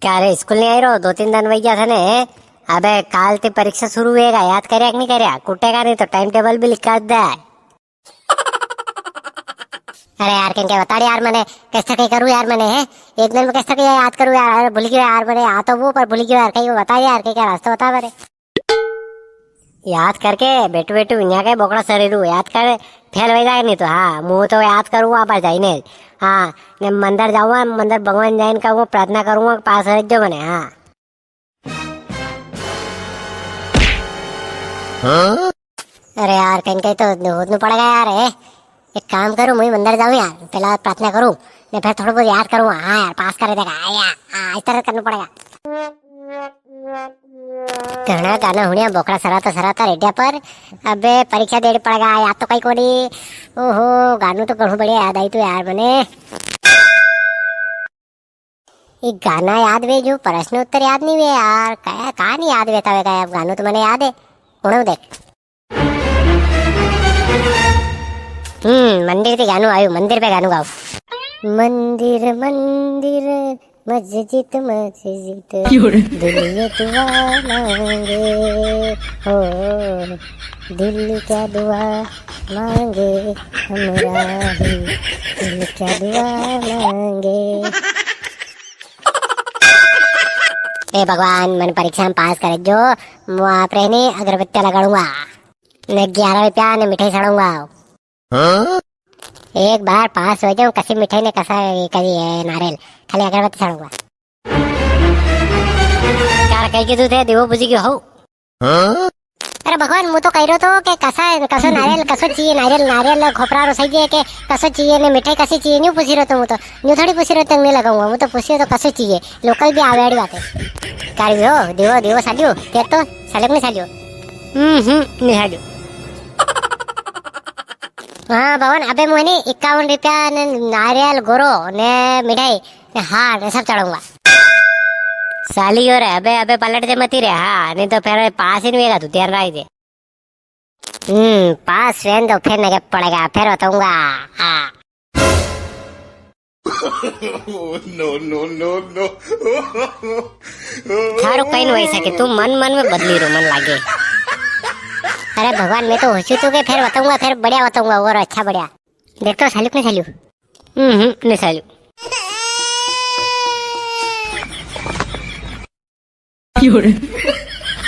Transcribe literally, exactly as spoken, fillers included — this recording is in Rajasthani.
क्या रे, स्कूल नी आई रो? दो तीन दन वई गया था ने। अबे, काल ती परीक्षा शुरू होएगा, याद करया कि नी करया? कुटेगा नी तो टाइम टेबल भी लिखा दे। अरे यार, कई के बताड़े यार मने, कस्तर कई करूँ यार मने, हैं? एक दन में कस्तर कई याद करूँ यार, अरे भूली गयो यार मने, आ तो वो पर भूली गयो यार, कई वो बता यार, कई क्या रास्ता बता मने। याद करके बेठू बेठू इन्या के बोकड़ा सरी रू, याद कर, फेल वई जाए नी तो। हाँ, मूँ तो याद करूँ वापस जाइने। हाँ, ने मंदिर जाऊँगा, मंदिर भगवान जाइन कहूँगा, प्रार्थना करूँगा, पास हो जो मने। हाँ। अरे यार, कई कई तो होदनू पड़ेगा यार, ए। एक काम करूँ, मूँ मंदिर जाऊँ यार, पेला प्रार्थना करूँ, ने फेर थोड़ा बहुत याद करूँ। हाँ यार, पास कर देगा। हाँ यार, हाँ, इस तरह करना पड़ेगा। घणा गाना हुणिया, बोकड़ा सराता सराता रेडिया पर। अबे परीक्षा देनी पड़ेगा, याद तो कई कोनी। ओहो, गानू तो घणू बढ़िया याद आई तो यार मने। ये गाना याद वे, जो प्रश्न उत्तर याद नी वे यार। का, का नी याद वेता वेगा? अब गानू तो मने याद है, हुणो देख। हम्म, मंदिर पे गानू आयो, मंदिर पे गानू गाओ। मंदिर मंदिर, मस्जिद मस्जिद, क्यों रे? दिल ये दुआ मांगे, हो, दिल क्या दुआ मांगे, हमरा ही दिल क्या दुआ मांगे। ए भगवान, मन परीक्षा में पास कर जो, मूँ आप रहने अगरबत्तियाँ लगाड़ूंगा, ने ग्यारह रुपया ने मिठाई सड़ाऊंगा। हाँ? एक बार पास हो जाऊं, कसी मिठाई ने कसा करी है नारियल, खाली अगरबत्ती सड़ाऊंगा। यार, कई कीधु थे, दिवो बुझी गयो हो। हाँ? अरे भगवान, मूँ तो कई रो तो के कसा, कसो नारियल, कसो चइजे नारियल, नारियल खोपरा रो सही है के कसो चइजे ने मिठाई कसी चइजे, न्यू पूछी रो तो मूँ तो, न्यू थोड़ी पूछी रो तो नी लगाऊंगा, मूँ तो पूछी रो तो कसो चइजे, लोकल भी आवे वाली बात है। कार भी हो, दिवो, दिवो सालियो, ते तो सालियो के नी सालियो। हम्म, हम्म, नी सालियो। हाँ भगवान, अबे मूँ है नी इक्यावन रुपया ने नारियल गोरो ने मिठाई ने हार ने सब चढ़ाऊंगा। सालियो रे, अबे, अबे पलट जे मती रे, हाँ, नी तो फेर पास ही नी वेगा तू, ध्यान राख जे। हम्म, पास वेन दो, फेर नगे पड़ेगा, फेर बताऊंगा। हाँ। No, no, no, no। थारो कई नी वई सके, तू मन मन में बदली रो, मन लागे। अरे भगवान, मैं तो होचू तू के फेर बताऊंगा, फेर बढ़िया बताऊंगा, और अच्छा बढ़िया। देख तो सालियो के नी सालियो। हम्म, हम्म, नी सालियो। क्यों रे?